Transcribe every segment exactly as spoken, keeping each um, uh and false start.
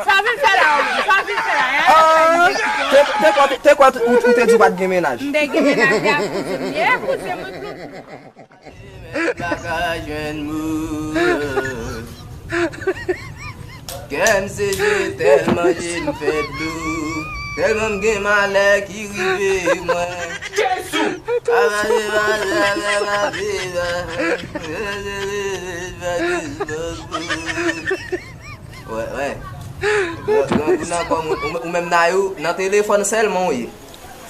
Sa vin fè la, ou menm? Sa vin fè la? Ah, te, te kwa, te kwa ou, ou te di ou pa t gen mennaj? M te gen mennaj, e a kouzen m ye, kouzen mwen. Mwen pa ka jwenn mo. Kè m seche tèlman je m fè dlo. Tèlman m gen malè ki rive mwen. Jezi! Wè, wè. Grangou nan kò moun. Ou, ou menm Nayou, nan telefòn sèlman w ye.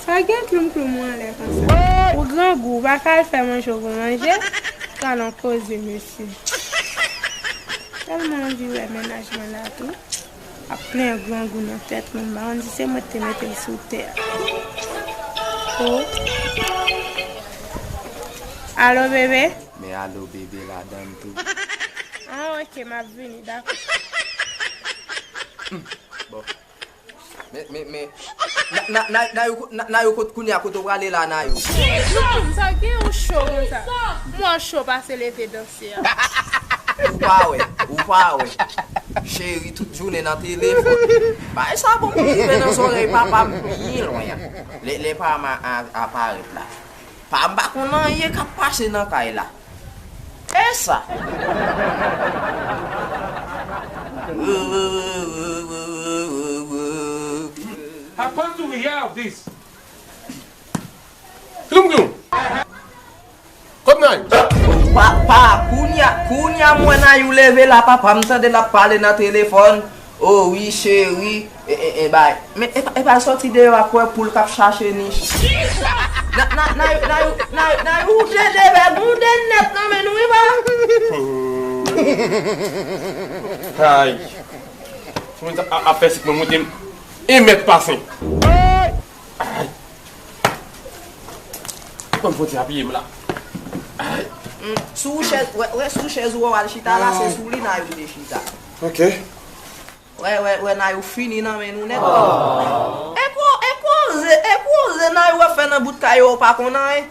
Sa gen kloum kloum ou anlè konsa? Ou grangou, ou pa ka al fè manje w pou manje? Talon koze, mesye. Tèlman anvi wè mennaj mwen la tou. Ap plenyen grangou nan tèt mwen, m pa konn si se mwen ki te mete l sou tè a. Oh. Alo, bebe? Men alo, bebe ladan l tou. Ah, ok, m ap vini, dakò. Bon. Men, men, men, na, na, na, Nayou, na, Nayou, kot, kounye a, kote w prale la, Nayou? Sa gen yon cho konsa. Mwen cho pase leve danse a. Ou pa wè, ou pa wè. Cheri, tout jounen nan telefòn. Bay sa bon pou rive nan zòrèy papa m byen lwen. Lè, lè pa m a, a, aparèt la. Pa m pa konn anyen k ap pase nan kay la. E sa? Happen to we have this. Gloum gloum. Kot Nayou? Pa, pa, kounya, kounya m wè Nayou leve la, papa m tande l ap pale nan telefòn. Oh wi, cheri. E, e, e, bay. Men, e pa, e pa l sòti deyò a kwè poul k ap chache nich. Na, na, Nayou, Nayou, Nayou, Nayou, ou de, de bèg, ou de nèt nan men nou, wi, pa. Ay. Fò mwen ap, ap fè sik mwen monte m. E mèt pasen. Ay. Ban m fon ti apiye m la. Ay. Mm, sou chèz, wè, wè, sou chèz ou wè w al chita la, se sou li Nayou te chita. Ok. Wè, wè, wè, Nayou fini nan men nou nèt. E ko-, e koze, e koze Nayou ap fè nan bout kay yo, ou pa konn anyen.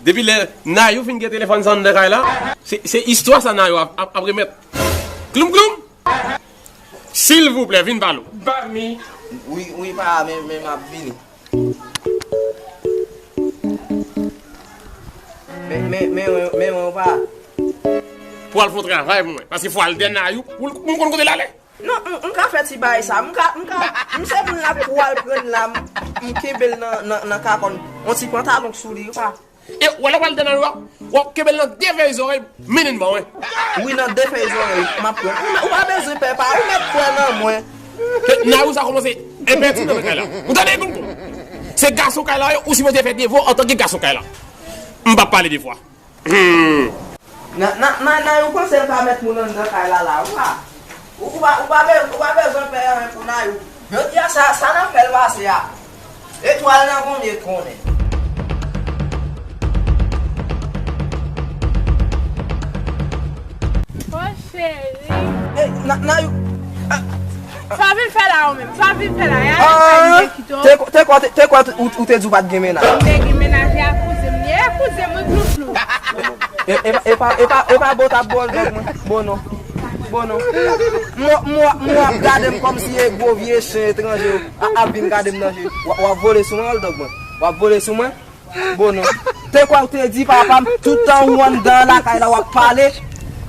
Depi lè Nayou fin gen telefòn sa anndan kay la, se, se istwa sa Nayou ap, ap, ap remèt. Kloum kloum! Silvouplè, vin pale w. Ba mi. Wi, wi, pa, men, men m ap vini. Men, men, men, men, men, pa. Pou al fè yon travay pou mwen. Paske fò al dèyè Nayou, pou, pou m konn kote l ale. Non, m, m ka fè ti bagay sa. M ka, m ka, m se moun la pou al pran la, m, m kenbe l nan, nan, nan kakòn. On ti pantalon k sou li, pa. E w wè lè w pral dèyè Nayou a, w ap kenbe l nan de fèy zòrèy, mennen l ban mwen. Wi, nan de fèy zòrèy, m ap pran. Ou, ou pa bezwen pè, pa, ou mèt kwè nan mwen. Nayou sa kòmanse enpètinan nan kay la. Ou tande, Goumgou? Se gason kay la yo, ou sipoze fè devwa w antanke gason kay la. M p ap pale de vwa. Hmm. Nan, nan, nan, Nayou panse l ka mèt moun anndan kay la, la, ou pa, ou, ou pa, ou pa be-, ou pa bezwen pè anyen pou Nayou. Jodi a, sa, sa n ap fè l pase a. Etwal nan konbyen konnen? O cheri. E, nan, nan, a. Sa vin fè la ou menm? Sa vin fè la? E a, ah, sa vin kite w. Te, te kwa, te, te kwa ou, ou te di w pa t gen mennaj? M te gen mennaj, e a kouzen m ye, e kouzen mwen, Glouglou. E, e, e pa, e pa, e pa bo t ap bo l dòg mwen. Bon non. Bon non. M w ap, m w ap, m w ap gade m kòmsi e gwo vye chen etranje a, ap vin gade m nan je. W ap, w ap vole sou mwen, oldog mwen. W ap vole sou mwen. Bon non. Te kwè w te di papa m, tout tan ou anndan lakay la w ap pale.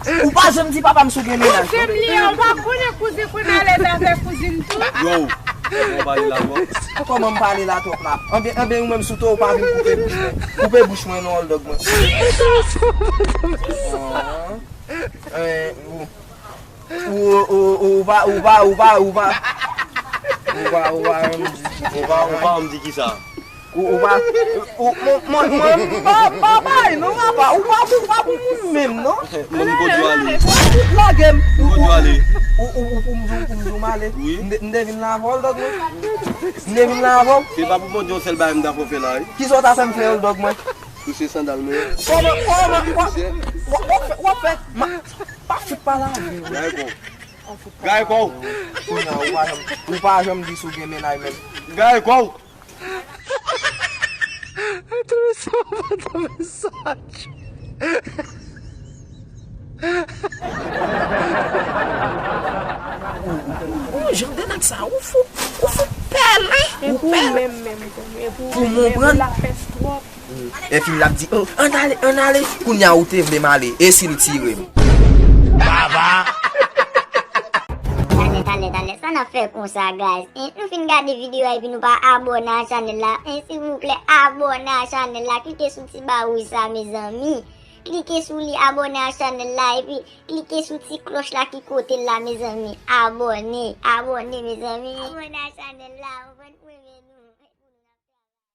Ou pa janm di papa m si w gen mennaj. Kouzen m li ye, ou pa konnen kouzen konn alèz avèk kouzin tou. Yo, kòman w pale la twòp? Kòman m pale la twòp la? Anben, anben ou menm sou to ou pa vin koupe bouch mwen. Koupe bouch mwen non, oldog mwen. Ah. Eh, ou, ou, ou, ou pa, ou pa, ou pa, ou pa. Ou pa, ou pa janm di, ou pa, ou pa janm di kisa? Ou, ou pa, ou, mwen, mwen, mwen, m pa, pa bay, non, papa. Ou pa, ou pa pou moun menm, non. Mwen, m kondwi ale. Ou lage m. M kondwi ale. Ou, ou, ou, ou, m di w, ou m di w m ale. Wi. M de-, m devin la avè w, dòg mwen. M devin la avè w. Se pa pou Bondye yon sèl bagay m dakò fè la, wi. Kisa w ta fè m fè, dòg mwen? Touche sandal mwen. Kòman, kòman, w ap, w ap fè, w ap fè, ma, pa fout pale avè m. Gaye kò w. Gaye kò w. Kounye a, ou pa janm, ou pa janm di si w gen mennaj menm. Gaye kò w. Tou sa w pa t ap mesaj. Jan de nèg sa, ou fout, ou fout pèlen, E ou pou pèlen. Menm menm tou. E pou Pou menm konprann. Lapès twòp. Epi l ap di, oh, ann ale, ann ale. Kounye a ou te vle m ale. E si l tire m? Talè, talè, talè, sa n ap fè konsa, guys? En, nou fin gade videyo a epi nou pa abòne a chanèl la. En, silvouplè, abòne a chanèl la. Klike sou ti ba wouj sa, mezanmi. Klike sou li, abòne a chanèl la, epi klike sou ti klòch la ki kote l la, mezanmi. Abòne, abòne, mezanmi. Abòne a chanèl la, ou konn, ou renmen.